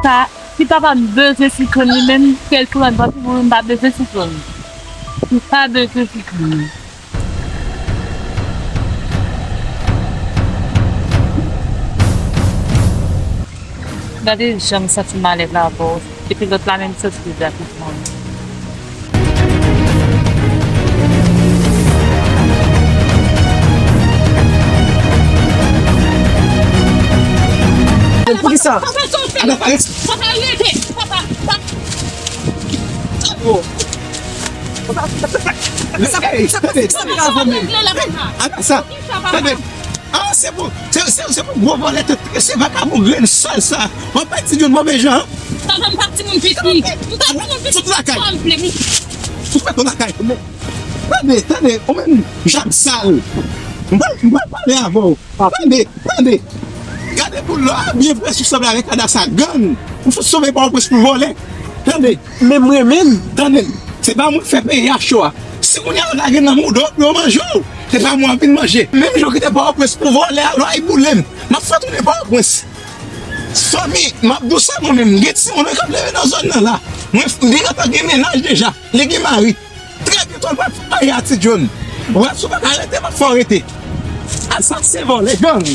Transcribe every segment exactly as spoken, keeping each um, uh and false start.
Sa, si papa m bezwen sitwon li menm, kèl tou lòt bò, si pou m pa bezwen sitwon. M pa bezwen sitwon. Gade jan m santi m alèz la avè w. Epi lòt la menm soti deja tout moun. Poukisa? Papa, sa w fè? Papa, arete! Papa, papa. Papa, papa, papa. Sa k ap fèt? Sa k ap fèt? Sa k ap fèt? Papa, papa. Sa k ap fèt? Tande. Ah, se pou, se, se, se pou gwo vòlè tèt, se vakabon grenn sal sa. W ap pati yon move jan. Papa, m pa timoun piti. M pa timoun piti. Tout lakay. Sa m vle, m Tout lakay. Tande, tande, ou menm, Jab sal. M pral, m pral pale avè w. Tande, tande. Gade pou lò a byen fre sou sanble avèk Adasa gang. Ou sot sove Pòtoprens pou vòlè. Tande. Men m renmen l. Tande m. Se pa mwen k fè peyi a cho a. Si kounye a yo lage nan mouda w pou yo manje w, se pa mwen w ap vin manje. Menm jan w kite Pòtoprens pou vòlè a, lwa e boule m. M ap fè tounen Pòtoprens. Fanmi, m ap di w sa mwen menm, m gen timoun k ap leve nan zòn nan la. Mwen, li gentan gen mennaj deja, li gen mari. Trè byento l pral fè kay a Ti John. Brèf, si w pa ka rete, m ap fè w rete. Asasen, vòlè, gang.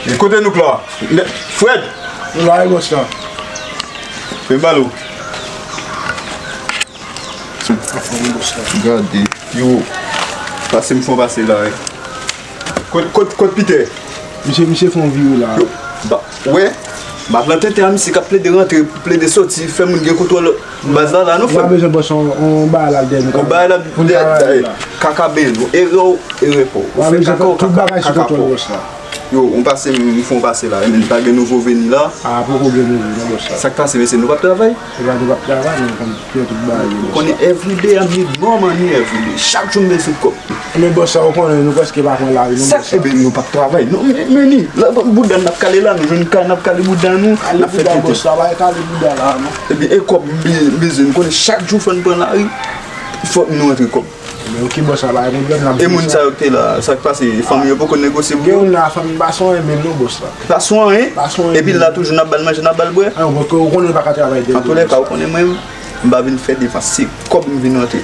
E kote nou k la? Fred! Nou la wi, bòs la. Fè bal ou. Anfòm, bòs la. Gade. Yo. Pase m fè w pase la wi. Kot, kot, kot Peter? Misye, misye fè yon vire la. Yo. Ba, wè. Ba, plante tè a misye k ap plede rantre, plede soti, fè moun gen kontwòl baz la, la, nou fè. Ou pa bezwen bòs yon, yon bagay la dèyè nou. Yon bagay la dèyè, kaka ben nou. Erè w, erè pa w. Ou fè kaka w, kaka, kaka pa w. Yo, ou pase, m fè w pase la. Men pa gen nouvo vini la. A, poko gen nouvo, non, bòs la. Sa k pase, mesye, nou p ap travay? Se pa nou p ap travay, men nou konn fè tout bagay yo, bòs la. Ou konnen everyday I'm need more money everyday. Chak jou m bezwen kòb. Men bòs la, ou konnen nou prèske pa pran lari non, bòs la. Sa, ebyen, nou p ap travay. Non, men, men ni, la, bouda n ap kale la, nou jwenn kay, n ap kale bouda nou, n ap fè tenten. Bòs la, pa kale bouda la, non. Ebyen, e kòb m be-, bezwen, m konnen chak jou fò n pran lari, fòk nou rantre kòb. Men ok, bòs la, pa gen pwoblèm, n ap jere sa. E moun sa yo ki te la, sa k pase? Fanmi yo poko negosye pou yo? Gen youn la, fanmi pa sou anyen menm non, bòs la. Pa sou anyen? Pa sou anyen menm. Epi la toujou n ap ba l manje, n ap ba l bwè? An, ou konnen pa ka travay dèyè. Antouleca, ou konnen mwen, m pa vin fè defans, se kòb m vin rantre.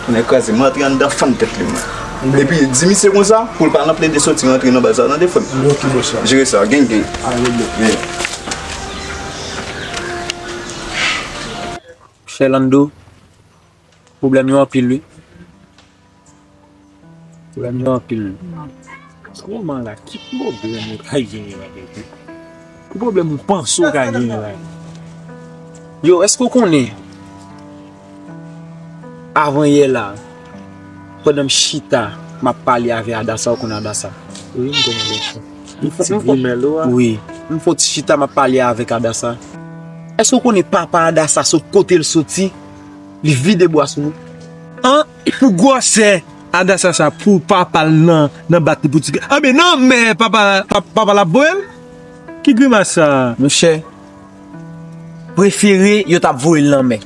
Tonnè kraze m, m rantre anndan fann tèt li mwen. Epi di misye konsa, pou l pa nan plede soti rantre nan baz la, tande frè m. Ok, bòs la. Jere sa, gang gang. Ale, bro. Yeah. Chè Lando, pwoblèm yo anpil wi. Pwoblèm yo anpil. Nan moman la, ki pwoblèm ou ka genyen la, bebe? Ki pwoblèm ou panse ou ka genyen la? Yo, èske w konnen? Avan yè la, pandan m chita, m ap pale avè Adasa, ou konnen Adasa? Wi, m konnen Adasa. Ti grimèl ou a? Wi. M fè yon ti chita, m ap pale avèk Adasa. Èske w konnen papa Adasa sot kote l soti? Li vide bwa sou nou. An, pou gwosè Adasa sa, pou papa l nan, nan bat li pou ti. Anben nan men papa, pa-, papa l ap voye l? Ki grimas sa? Monchè, prefere yo t ap voye l nan mè.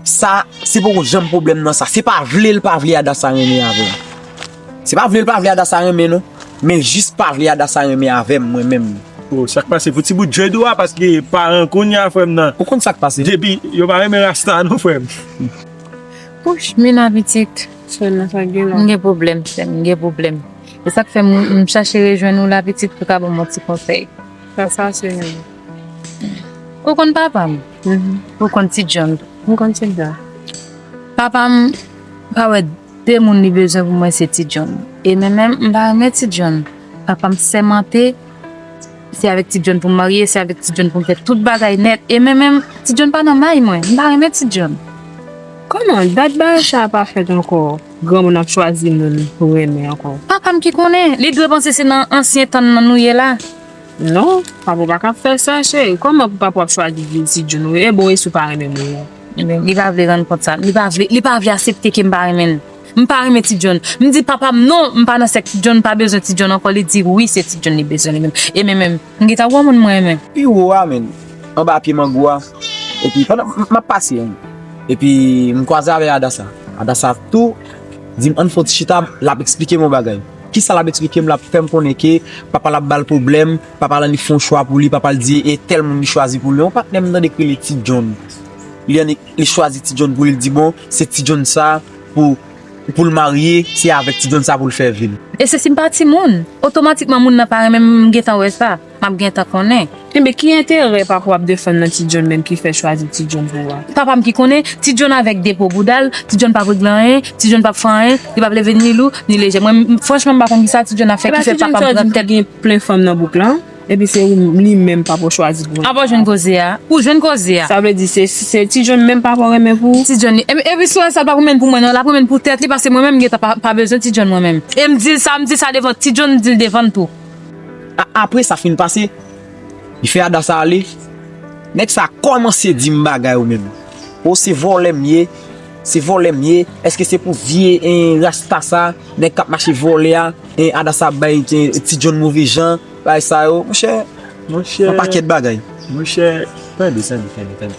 Sa, se poko janm pwoblèm nan sa. Se pa vle l pa vle Adasa renmen avè l. Se pa vle l pa vle Adasa renmen non. Men jis pa vle Adasa renmen avè m, mwen menm. O, sa k pase pou ti bout dread ou a, paske paran kounye a, frè m nan. Ou konn sa k pase? Depi, yo pa renmen rasta non, frè m. Wouch, Mina pitit. Sè m nan, sa k gen la? M gen pwoblèm, sè m, m gen pwoblèm. E sa k fè m, m chache rejwenn ou la, pitit, pou ka ban m yon ti konsèy. Sa, sa, sè m. Ou konn papa m? Mhm. Ou konn Ti John? M konn Ti John. Papa m pa wè de moun li bezwen pou mwen, se Ti John. E mwen menm, m pa renmen Ti John. Papa m sèmante, se avèk Ti John pou m marye, se avèk Ti John pou m fè tout bagay nèt. E mwen menm, Ti John pa nan may mwen. M pa renmen Ti John. Kòm Non, dat bagay sa pa fèt ankò. Granmoun ap chwazi moun pou renmen ankò. Papa m ki konnen, li dwe panse se nan ansyen tan nan nou ye la. Non, papa w pa ka fè sa, cheri. Kòman pou papa w ap chwazi ti John? E bon, e si w pa renmen moun nan? Men li pa vle rann kont sa. Li pa vle, li pa vle aksepte ke m pa renmen l. M pa renmen ti John. M di papa m non, m pa nan sèk ti John, m pa bezwen ti John ankò. Li di wi, se ti John li bezwen li menm. E men menm, m gentan wè yon moun mwen renmen. Pi wo a, men, anba pye mango a. Epi pandan m, m ap pase, en. Epi m kwaze avèk Adasa. Adasa tou di m ann fè yon ti chita, l ap eksplike m yon bagay. Kisa l ap eksplike m? L ap fè m konnen ke papa l ap ba l pwoblèm, papa l annik fè yon chwa pou li, papa l di e tèl moun li chwazi pou li. Yon patnè m tande k rele Ti John. Li annik, li chwazi Ti John pou li, li di bon, se Ti John sa pou, pou l marye, se avèk Ti John sa pou l fè vi l. E se si m pa timoun, otomatikman moun nan pa renmen m, m gentan wè sa. M ap gentan konnen. Enben, ki enterè papa w ap defann nan Ti John menm ki fè chwazi Ti John pou ou a? Papa m ki konnen, Ti John avèk depo bouda l, Ti John p ap regle anyen, Ti John p ap fè anyen, li p ap leve ni lou, ni lejè. Mwen, m, franchman, m pa konn kisa Ti John ap fè, ki fè papa m pran tèt. Gen plen fanm nan bouk la, epi se ou, li menm papa w chwazi pou ou. Anvan w jwenn koze a, ou jwenn koze a. Sa vle di se, se Ti John menm papa w renmen pou ou? Ti John, li, epi, epi si w wè sa l p ap renmen pou mwen, non, l ap renmen pou tèt li, paske mwen menm, m gentan pa, pa bezwen Ti John mwen menm. E m di l sa, m di sa devan Ti John, m di l devan l tou. A, apre sa fin pase, li fè Adasa ale. Nèg sa kòmanse di m bagay ou menm. O, se vòlè m ye. Se vòlè m ye. Èske se pou vye, en, rasta sa, nèg k ap mache vòlè a, en, Adasa ap bay, en, Ti John move jan, bagay sa yo? Monchè, yon pakèt bagay. Monchè, tande, tande, tande, tande.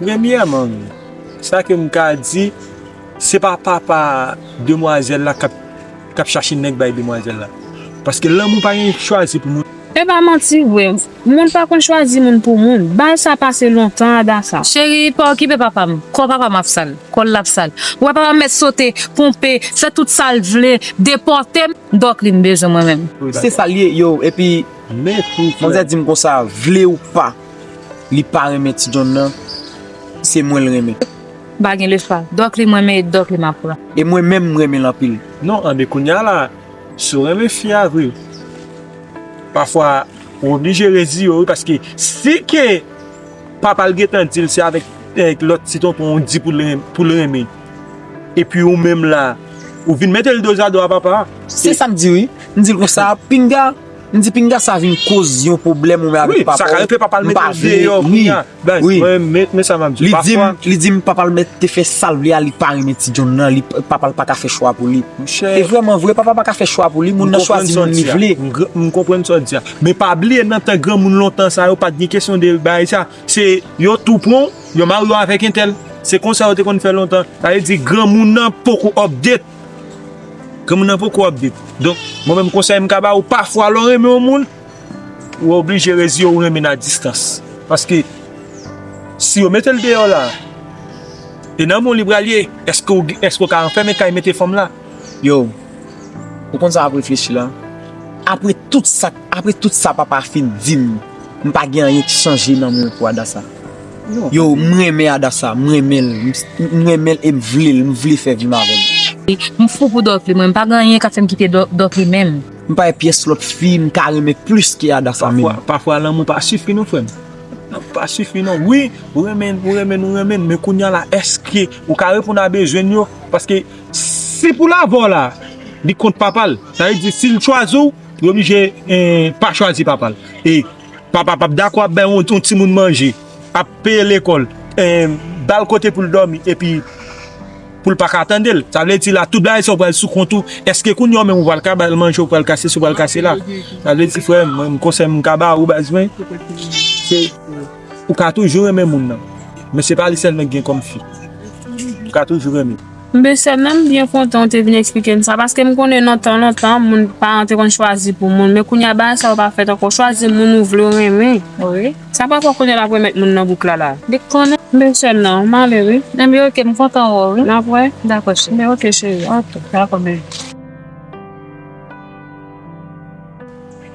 Premyèman, sa ke m ka di, se pa papa demwazèl la k ap, k ap chache nèg bay demwazèl la. Paske lanmou pa gen chwazi pou moun. E pa manti vre. Moun pa konn chwazi moun pou moun. Bagay sa pase lontan, Adasa. Cheri, pa okipe papa m. Kò papa m ap sal. Kò l ap sal. Ou wè papa m mèt sote, ponpe, fè tout sa l vle, depòte m. Dòk li m bezwen mwen menm. Se sa l ye, yo. Epi, manzè di m konsa, vle ou pa, li pa renmen Ti John nan, se mwen l renmen. M pa gen lechwa. Dòk li mwen renmen, e dòk li m ap pran. E mwen menm, m renmen l anpil. Non, anben kounye a la, si w renmen fi a vre, pafwa, ou oblije reziye w, wi, paske si ke papa l gentan di l se avèk, avèk lòt ti tonton w di pou l ren-, pou l renmen. Epi ou menm la, ou vin mete l dozado a papa. Se sa m di, wi. M di l konsa, pinga, m di pinga sa vin koz yon pwoblèm ou menm avèk papa w. Wi, sa ka rive papa l mete l deyò kounye a. Baz, mwen, men, men sa m ap di w. Li di m, li di m papa l mèt te fè sa l vle a, li pa renmen Ti John nan, li, papa l pa ka fè chwa pou li. E vrèman vre, papa pa ka fè chwa pou li, moun nan chwazi moun li vle. M konprann sa w di a. Men pa bliye nan tan granmoun lontan sa yo, pa t gen kesyon de bagay sa. Se yo tou pran w, yo mare w avèk entèl. Se konsa yo te konn fè lontan. Sa vle di granmoun nan poko update. Granmoun nan poko update. Donk, mwen menm konsèy m ka ba ou, pafwa lè w renmen yon moun, ou oblije reziye w renmen n a distans. Paske si yo mete l deyò la, e nan men w li pral ye, èske w, èske w ka anfèmen kay mete fanm la? Yo, ou konn sa m ap reflechi la? Apre tout sa, apre tout sa papa fin di m, m pa gen anyen ki chanje nan men w pou Adasa. Yo, m renmen Adasa, m renmen l, m, m renmen l e m vle l, m vle fè vi m avè l. M fou pou Dòk li, mwen, m pa gen anyen k ap fè m kite Dò-, Dòk li menm. M pa wè pyès lòt fi m ka renmen plis ke Adasa menm. Pafwa, pafwa lanmou pa sifi non, frè m. Lanmou pa sifi non. Wi, ou renmen, ou renmen, ou renmen, men kounye a la, èske ou ka reponn a bezwen l yo? Paske si pou l avè w la, li kont papa l. Sa vle di, si l chwazi w, li oblije, eh, pa chwazi papa l. E papa p ap dakò ap bay yon, yon timoun manje, ap peye lekòl, eh, ba l kote pou l dòmi, epi pou l pa ka tande l. Sa vle di la, tout bagay sa yo pral sou kont ou. Èske kounye a w menm ou pral ka ba l manje, ou pral ka sesi, ou pral ka sela? Sa vle di, frè m, mwen, konsèy m ka ba ou, baz mwen, se, ou ka toujou renmen moun nan. Men se pa li sèlman ki gen kòm fi. Ou ka toujou renmen. Mesye, m byen kontan w te vin eksplike m sa, paske m konnen nan tan lontan, moun, paran te konn chwazi pou moun, men kounye a, bagay sa yo pa fèt ankò. Chwazi moun ou vle w renmen. Wi. Sa pa fè w konnen l ap remèt moun nan bouk la, la. Li konnen. Mesye, non, m ale, wi. Enben, oke, m kontan wè w, wi. N ap wè. Dakò, cheri. Enben, oke, cheri. Oke, dakò, baby.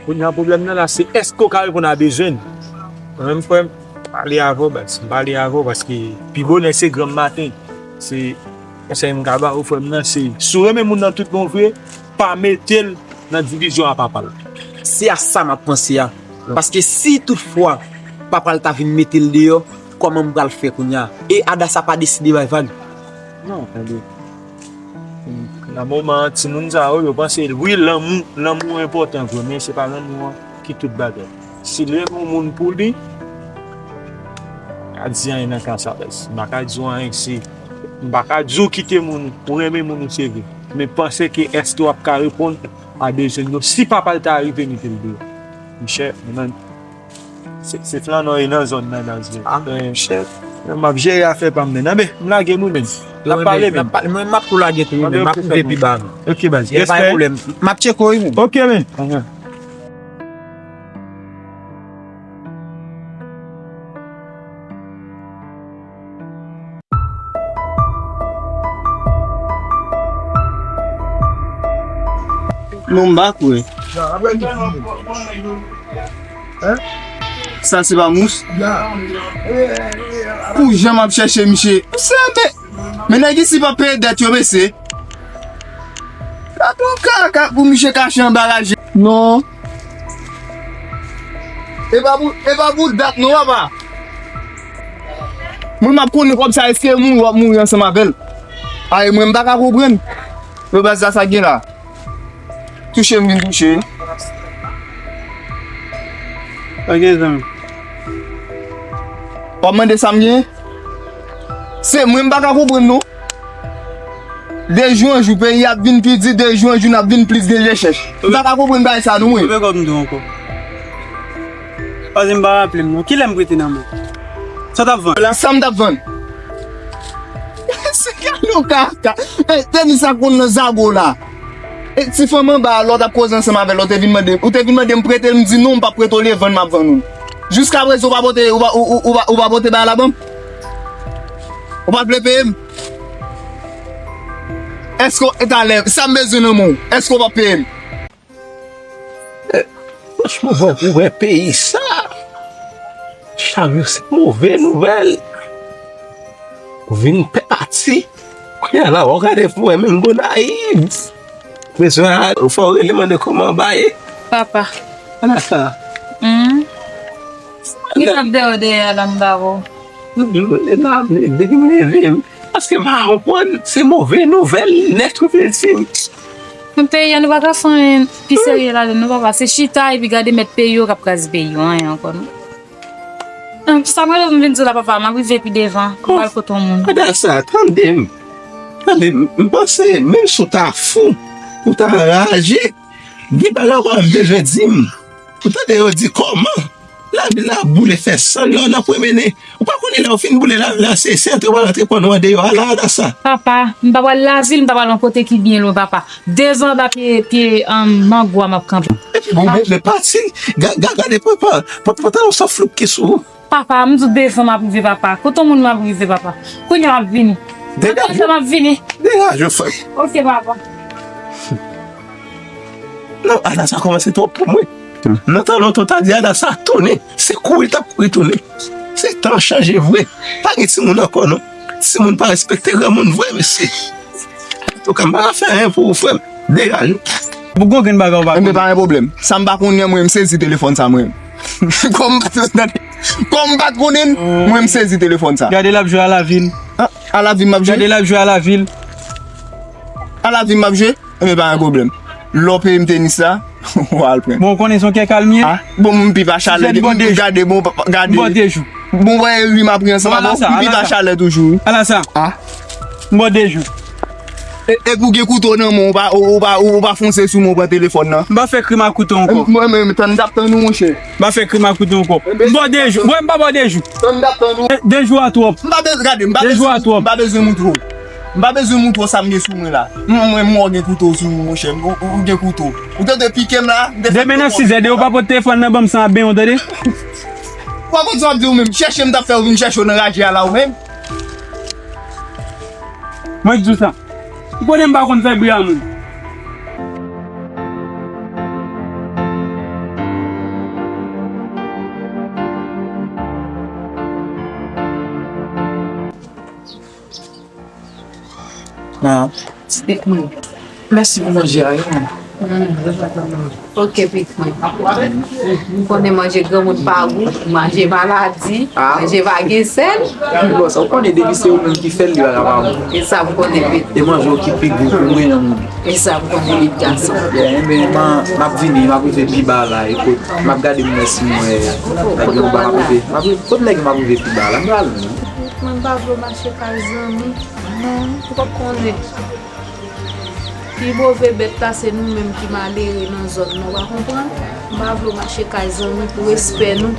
Kounye a, pwoblèm nan la, se èske w ka reponn a bezwen l. Mwen menm, frè m, pale avè w, baz. M pale avè w paske pi bonè se granm maten. Se konsèy m ka ba ou, frè m nan, se si w renmen moun nan tout bon vre, pa mete l nan divizyon a papa l. Se a sa m ap panse a. Paske si toutfwa papa l ta vin mete l deyò, kòman m pral fè kounye a? E Adasa pa deside bay vag? Non, tande. Nan moman an, timoun sa yo, yo panse, wi, lanmou, lanmou enpòtan vre, men se pa lanmou an ki tout bagay. Si l renmen yon moun pou li, pa di anyen nan ka sa, baz. M pa ka di w anyen, si, m pa ka di w kite moun, ou renmen moun ou, se vre. Men panse ke èske w ap ka reponn a bezwen yo si papa l ta rive mete l deyò. Monchè, mwen, se, se flannè w ye nan zòn nan, baz. Ah, men, monchè, m ap jere afè pa m, men. Anben, m lage nou, men. N ap pale, men. Mwen, m ap tou lage tou, men. M ap rive pi ba, men. Ok, baz. Respè. Pa gen pwoblèm. M ap tcheke w, wi, men. Ok, men. Non, m pa kwè. Sa se pa mous? Pou jan m ap chèche misye. Sa, men, men nèg isi pa peye dèt yo, mesye. Gade yon kaka pou misye kache anba raje. Non. E pa pou, e pa pou dat non, papa. Moun m ap konnen kòb sa, èske mouri, w ap mouri ansanm avè l? Ay, mwen, m pa ka konprann. Yo, baz, sa, sa gen la. Touche m vin touche. Ok, zanmi. W ap mande sa m gen? Se mwen, m pa ka konprann, non. De jou an jou, peyi ap vin pi di, de jou an jou, n ap vin plis gen rechèch. M pa ka konprann bagay sa, non, mwen. Ouvè kòb m di w ankò. Paske m pa raple m, non. Kilè m prete nan men w? Sa w t ap vann? Sa m t ap vann? Se gade yon kaka. Ey, tenis sa konn nan zago la. E ti fanm anba a, lè w t ap koze ansanm avè l, ou te vin mande, ou te vin mande m prete l, m di non, m p ap prete w, li e vann m ap vann ou. Jiskaprezan, ou pa pote, ou pa, ou, ou, ou pa, ou pa pote bagay la ban m? Ou pa vle peye m? Èske w, e talè, sa m bezwen nan men w, èske w p ap peye m? Eh, franchman, wè, ou wè peyi sa. Chak jou se move nouvèl. Ou vin pè pati. Kounye a la, w ap gade pou wè menm Gonayiv. Bezwen al, ou fè w rele mande kòman anba ye. Papa. Ala sa. Hmm. Ki sa ap dèyè w dèyè a la m pa wè w? Non, non, non, non, depi m leve m. Paske m pa konprann, se move nouvèl nèt ou vle di m. Nan peyi a, nou pa ka fè anyen pi serye ladan, non, papa. Se chita epi gade mèt peyi yo k ap kraze peyi yo, anyen ankò, non. Ah, sa m rele w vin di w la, papa, m ap rive pi devan, m pral kote yon moun. Adasa, tande m. Tande m, m panse, menm si w ta fou, ou ta anraje, gen bagay w ap bezwen di m. Ou tande yo di kòman? Lavil la ap boule fè san lè w nan pwemene. Ou pa konnen lè w fin boule lavil la, se, se antre w al antre pran nou andeyò a la, Adasa. Papa, m pa pral lavil, m pa pral yon kote ki byen lwen, papa. Devan anba pye, pye, um, mango a m ap kanpe. Epi bon, bon, men pati, ga-, ga-, gade, papa, pa, pantalon san flouk ki sou ou. Papa, m di w devan m ap rive, papa. Kote yon moun m ap rive, papa. Kounye a m ap vini. Degaje w. M ap vini. Degaje w, frè m. Ok, papa. Non, Adasa kòmanse twòp pou mwen. Nan tan lontan, w ta di Adasa tounen. Se kouri l t ap kouri tounen. Se tan chanje vre. Pa gen timoun ankò, non. Timoun pa respekte granmoun vre, mesye. Antouka, m pa ka fè anyen pou ou, frè m. Degaje w. Pou gon grenn bagay ou pa konnen. Enben, pa gen pwoblèm. Sa m pa konnen, mwen, m sezi telefòn sa, mwen. Kòm m pa t, tande. Kòm m pa t konnen, mwen, m sezi telefòn sa. Gade l ap jwe a lavil. Ah, a lavil m ap jwe? Gade l ap jwe a lavil. A lavil m ap jwe? Enben, pa gen pwoblèm. Lè w peye m tenis la, w al pran. Bon, ou konnen se yon kè kalm ye? Ah, bon, m pi pa chalè. Gade, bon, gade. M ba w de jou. Bon, wè, ri m ap ri ansanm avè w, m pi pa chalè toujou, wi. Ala sa. Ah. M ba w de jou. E, e pou gen kouto nan men w, ou pa, ou, ou pa, ou, ou pa fonse sou mwen, ou pran telefòn nan. M pa fè krim ak kouto ankò. Mwen, mwen, tann m t ap tann ou, monchè. M pa fè krim ak kouto ankò. M ba w de jou. Mwen, m pa ba w de jou. Tann m t ap tann ou. De, de jou a twòp. M pa bezwen, gade, m pa bezwen, m pa bezwen moutre w. M pa bezwen moutre w sa m gen sou mwen la. M, mwen, m wè w gen kouto sou ou, monchè. Ou, ou, ou gen kouto. Ou tande pike m la? Demen nan sizè, depi w pa pote telefòn nan ban m san ap benyen w, tande? Ou pa konn sa w ap di ou menm. Chèche m t ap fè, ou vin chèche w nan raje a la ou menm. Mwen di w sa. Ou konnen m pa konn fè bri a moun. Ah, mèsi pou manje a, wi. Mm. Ok, pitit mwen. M konnen manje granmoun pa gou, manje maladi, ah, manje pa gen sèl. Bon, sa w konnen, depi se ou menm ki fè l, li pa ka pa bon. E sa m konnen, pitit. E manje w ki pi gou pou mwen nan moun. E sa m konnen, pitit gason. Yeah, enben, m a, m ap vini, m ap rive pi ba la, e kot, m ap gade m wè si m wè nèg yo ba m ap rive. M ap rive, kot nèg yo m ap rive pi ba la, m pral non. Mwen m pa vle w mache kay zanmi. Non, ou p ap konnen. Pi move bèt la se nou menm ki malere nan zòn nan, w pa konprann? M pa vle w mache kay zanmi pou respè nou.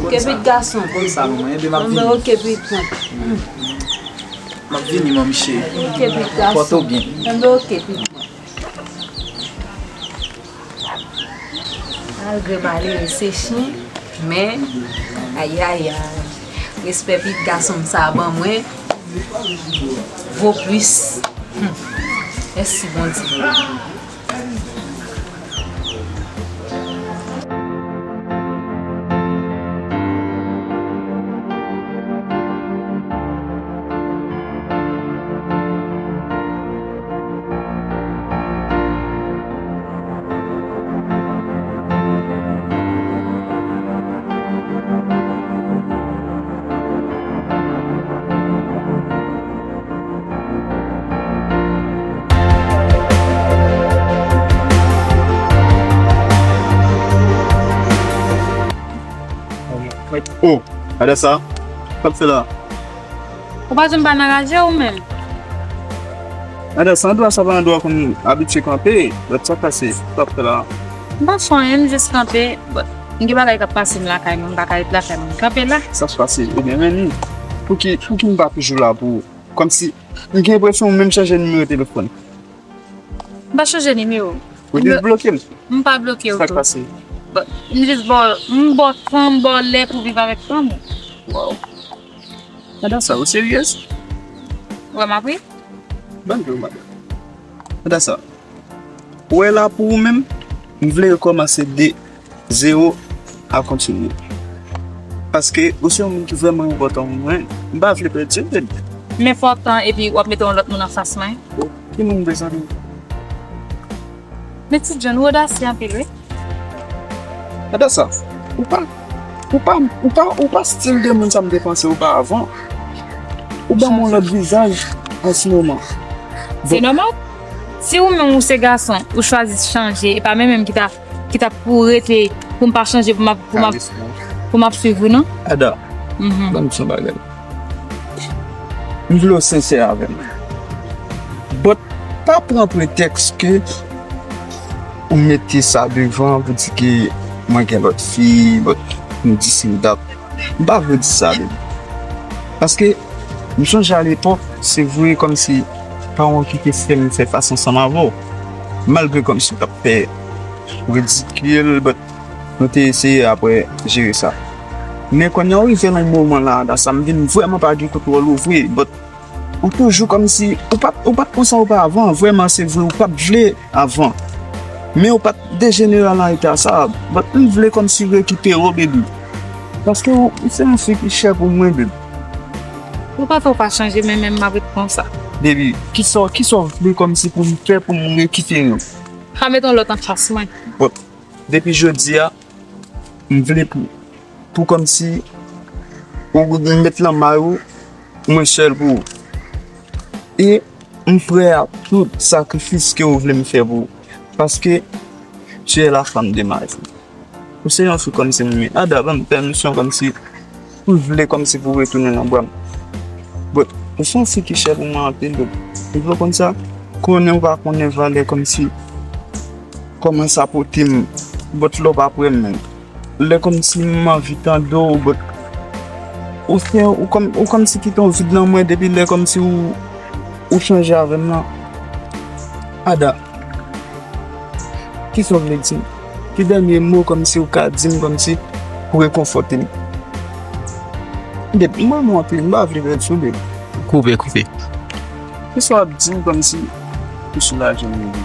Ok, pitit gason. Konn sa, manman. Enben, m ap vini. Enben, ok, pitit mwen. M ap vini, manmi cheri. Ok, pitit gason. Pòte w byen. Enben, ok, pitit mwen. Malgre malere se chen, men, ayayay, respè pitit gason m sa a ban mwen vo plis. Hmm. Mèsi, Bondye. Oh, gade sa. Sa w ap fè la? Ou pa di m pa nan raje ou menm? Gade sa, andwa sa pa andwa konn abitye kanpe. Lòt sa pase, sa w ap fè la? M pa fè anyen, m jis kanpe. Bon, m gen bagay k ap pase m lakay mwen, m pa ka ret lakay mwen. M kanpe la. Sa k pase? Ebyen, men ni. Pouki, pouki m pa toujou la pou ou? Kòmsi, m gen enpresyon ou menm chanje nimewo telefòn. M pa chanje nimewo. Ou te bloke m? M pa bloke w tou. Sa k pase? Bon, m jis ba w, m ba w tan, m ba w lè pou viv avèk fanm ou. Waw. Gade sa, ou seryèz? Ou wè m ap ri? Ban m di w, madanm. Gade sa. Ou wè la pou ou menm, m vle rekòmanse de zewo a kontinye. Paske ou se yon moun ki vrèman enpòtan pou mwen. M pa vle pèdi w, baby. M enpòtan epi w ap mete yon lòt moun anfas mwen? Ki moun, mezanmi? Men Ti John, ou odasye anpil, wi. Gade sa. Ou pa, ou pa, ou pa, ou pa stil de moun sa m te panse ou pa avan. Ou ban m yon lòt vizaj an se moman. Se nòmal. Si ou menm ou se gason, ou chwazi chanje, e pa mwen menm ki ta, ki ta pou rete, pou m pa chanje, pou m ap, pou m ap, pou m ap swiv ou, non? Ada, ban m di yon bagay. M vle w sensè avè m. But pa pran pretèks ke ou mete sa devan pou di ke mwen gen lòt fi, but m di si m dat. M pa vle di sa, baby. Paske m sonje alepòk, se vre kòmsi paran w ki te fè m fè fas ansanm avè w. Malgre kòmsi w t ap fè ridikil, but nou te eseye apre jere sa. Men kounye a w rive nan moman la, Ada, sa m vin vrèman pa gen kote w louvri, but ou toujou kòmsi, ou pa t, ou pa t konsa oparavan, vrèman, se vre, ou pa t vle avan. Men ou pa t dejenere nan eta sa, but m vle kòmsi rekipere w, baby. Paske ou, ou se yon fi ki chè pou mwen, baby. Ou pa fè w pa chanje, men menm m ap ret konsa. Baby, kisa, kisa w vle kòmsi pou m fè pou m rekipere w? Pa met yon lòt anfas mwen. But depi jodi a, m vle pou, pou kòmsi ou met nan may ou, mwen sèl pou ou. E m prè a tout sakrifis ke ou vle m fè pou ou. Paske tu es la femme de ma vie. Ou se yon fi kòmsi m renmen. Ada, ban m pèmisyon kòmsi ou vle kòmsi pou retounen nan bra m. But ou se yon fi ki chè pou mwen anpil, but ou vle konn sa, konnen ou pa konnen valè kòmsi kòman sa pote m, but lè w pa prè m menm. Lè kòmsi m anvi tande w, but ou fè, ou kòm, ou kòmsi kite yon vid nan mwen depi lè kòmsi ou, ou chanje avè m nan. Ada, kisa w vle di m? Ki dènye mo kòmsi ou ka di m kòmsi pou rekonfòte m? Baby, m renmen w anpil, m pa vle pèdi w, baby. Koupe, koupe. Kisa w ap di m kòmsi pou soulaje m, baby?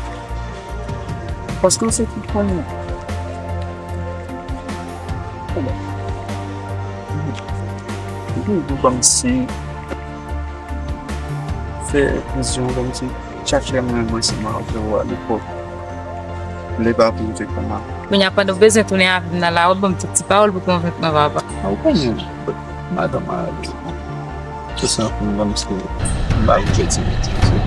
Paske w se tout pou mwen. Ou toujou kòmsi fè vizyon kòmsi chak lè mwen, mwen se mwen avè w alepòk. M vle pa pou m te kòman. Kounye a, pandan w bezwen tounen avè m nan lari, w ap ban m tout ti pawòl pou konvenk mwen, papa. A, ou konnen, madanm a ale. Se sa pou m ban m se m pa vle di menti.